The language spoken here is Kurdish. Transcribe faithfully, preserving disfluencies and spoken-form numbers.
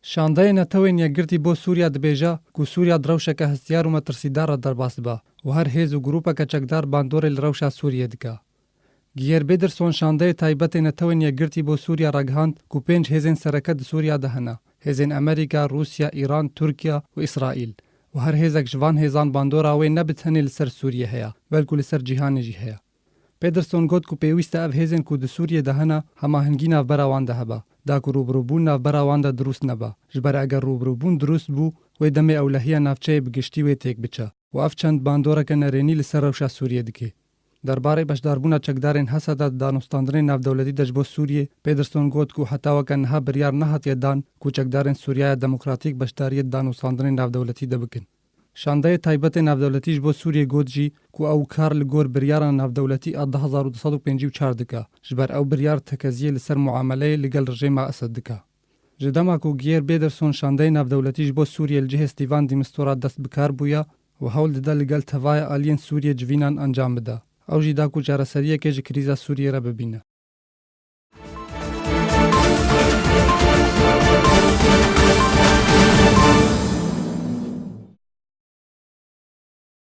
Şandeyê Netewên Yekgirtî bo Sûriya dibêje ku Sûriya di rewşeke hestiyar û metirsîdar re derbas dibe û her hêz û grûpeke çekdar bandorê li rewşa Sûriyê dike. Giyer Pederson şandeyê taybetê Netewên Yekgirtî bo Sûriya ragihand ku pênc hêzên sereke di Sûriya de hene, hêzên Amerîka, Rûsya, Îran, Tirkiye û Îsraîl û her hêzek ji van hêzan bandora wê ne bi tenê li ser Sûriyê heye, belkû li ser cîhanê jî heye. Pederson got ku pêwîst e ev hêzên ku di Sûriyê de hene, hemahengî navbera wan de hebe, da ku rûbirûbûn navbera wan de dirûst nebe. Ji ber eger rûbirûbûn dirûst bû, wê demê ewlehiya navçeyê bi giştî wê têk biçe û ev çend bandoreke nerênî li ser rewşa Sûriyê dike. Derbarê beşdarbûna çekdarên Heseda di danûstandinên navdewletî de ji bo Sûriyê, Pederson got ku heta weke niha biryar nehatiye dan ku çekdarên Sûriyaya Demokratîk beşdariyê di danûstandinên navdewletî de bikin. Şandeyê taybetê navdewletî ji bo Sûriyê got jî ku ew kar li gor biryara navdewletî a du hezar û du sed û pêncî û çar dike, ji ber ew biryar tekeziyê li ser muameleyê li gel rejêma Esed dike. Ji dema ku Giyer Pederson şandeyê navdewletî ji bo Sûriyê li cihê Stîvan de Mistura dest bi kar bûye û hewl dide li gel tevaya aliyên Sûriyê civînan encam bide, ew jî da ku çareseriyekê ji krîza Sûriyê re bibîne.